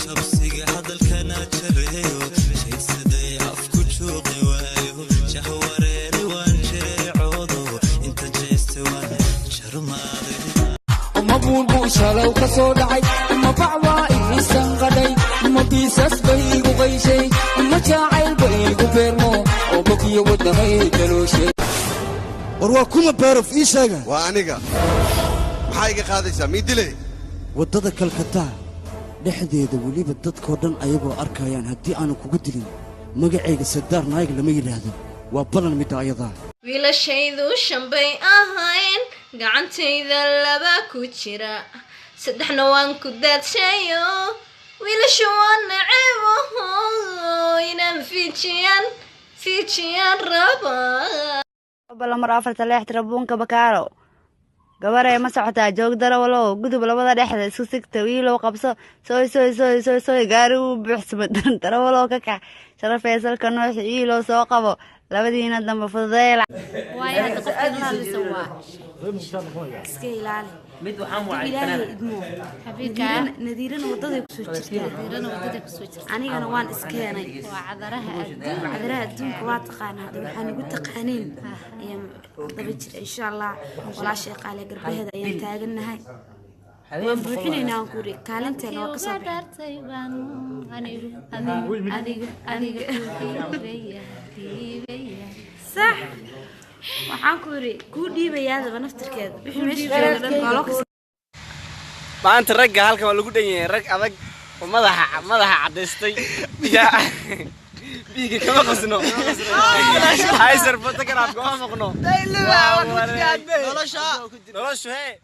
Jabsiga hadalkana jareeyo, sheegsaday afku juuqi waayo, jahwareeri waan jireecoodo, inta jeeste waan jarmaaday. Ma buulbuu shalow ka soo dhacay? Ma bac waa iisan qadhay? Ma biisas bay igu qayshay? Ma jaacayl bay igu beermo oo bogiyo wadnahay dalooshay? War waa kuma Beerof? Ii sheega. Waa aniga. Maxaa iga qaadaysaa? Mii dilay? Waddada Kalkataa dhexdeeda, weliba dadkoo dhan ayagoo arkayaan, haddii aanu kugu dilin magacayga Sadaar Naayig lama yidhaahdo. Waa ballan midda ayadaa. Wiilashaydu shan bay ahayn, gacantayda laba ku jira, saddexna waan ku daadshayo. Wiilasha waa naceebaho, inaan fiijiyaan fiijiyaan rabaa. Lamar afarta leex tirabuunka Bakaaro. Gabaree, ma socotaa? Joog darawalow, gudub. Labada dhexda isku sigta. Wiilow, qabso. Sooy sooy sooy sooy sooy, gaari wuu buuxsama. Darawalow, ka kax. Sharafeysalka nooxi. Wiilow, soo qabo. Labadiina dambe fududeela. Waayo hadda qofka la hadlaysa waa Iska ilaali. Mid waxaan wacay Ilaahay fanaan. idmo. Xabiibka. Nadiirana wadaday kusoo jirtaa. Nadiirana wadada kusoo jirta. Anigana waan iskeenay. Waa cadaraha adduunka. Cadaraha adduunka waa taqaana. Hadda waxaan ugu taqaaniin ayaan daba jira, insha Allah. Walaashay qaale garbaheeda ayaan taagannahay, waan buuxinaynaa. Aan kuri kaalinteena waa kasoo Uga baxay. Dhaartay baan anigu adigu adiga adiga ku dhiibaya dhiibaya. Sax, waxaan ku yidhi kuu dhiibayaadaba naftirkeeda wixii meesha jooga dhan waa loo kas. Maanta ragga halkan waa lagu dhan yahay, rag adag oo madaxa cadaystay. Yaa biiga kama qasno, haysar photograph kama maqno. Noloshu hee.